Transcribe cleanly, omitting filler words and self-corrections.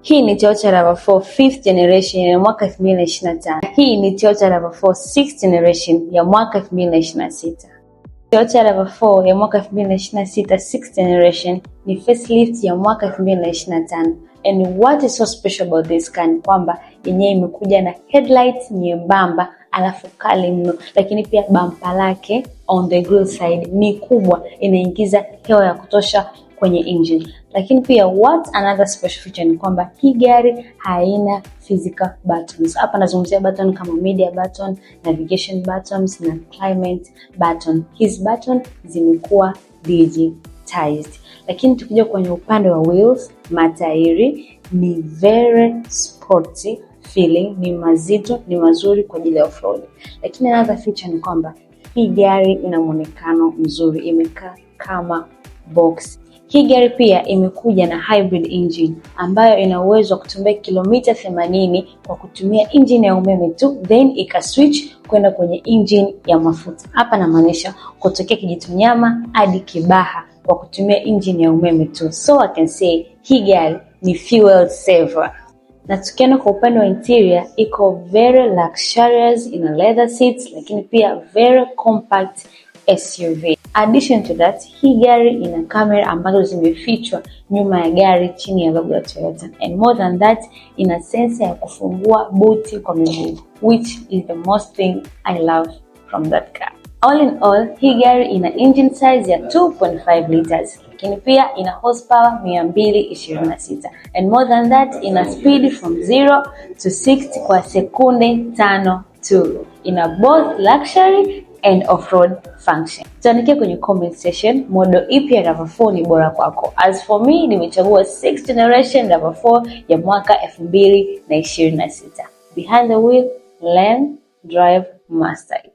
Hii ni Toyota RAV4 fifth generation ya mwaka 2025. Hii ni Toyota RAV4 sixth generation ya mwaka 2026. Toyota RAV4 ya mwaka 2026 sixth generation ni facelift ya mwaka 2025. And what is so special about this car ni kwamba yenyewe imekuja na headlights nyembamba alafu kali mno, lakini pia bampa lake on the grill side ni kubwa, inaingiza hewa ya kutosha kwenye engine. Lakini pia what another special feature ni kwamba hii gari haina physical buttons. Hapa nazungumzia button kama media button, navigation buttons na climate button. Hizi button zimekuwa digitized. Lakini tukija kwenye upande wa wheels, matairi ni very sporty feeling, ni mazito, ni mazuri kwa ajili ya off-road. Lakini another feature ni kwamba hii gari ina muonekano mzuri, imekaa kama box. Hii gari pia imekuja na hybrid engine ambayo ina uwezo wa kutembea kilomita 80 kwa kutumia engine ya umeme tu, then ikaswitch kwenda kwenye engine ya mafuta. Hapa namaanisha kutokea Kijitonyama hadi Kibaha kwa kutumia engine ya umeme tu. So I can say hii gari ni fuel saver. Na tukienda kwa upande wa interior, iko very luxurious, ina leather seats, lakini pia very compact SUV. Addition to that, hii gari ina kamera ambazo zimefichwa nyuma ya gari chini ya logo ya Toyota. And more than that, ina sensor ya kufungua buti kwa miguu, which is the most thing I love from that car. All in all, hii gari ina engine size ya 2.5 liters, lakini pia ina horsepower 226 and more than that, ina speed from 0 to 60 kwa sekunde 5 tu. Ina both luxury and off-road function. Tuandikie kwenye comment section model ipi ya RAV4 ni bora kwako. As for me, nimechagua 6th generation RAV4 ya mwaka 2026. Behind the wheel, learn, drive, master it.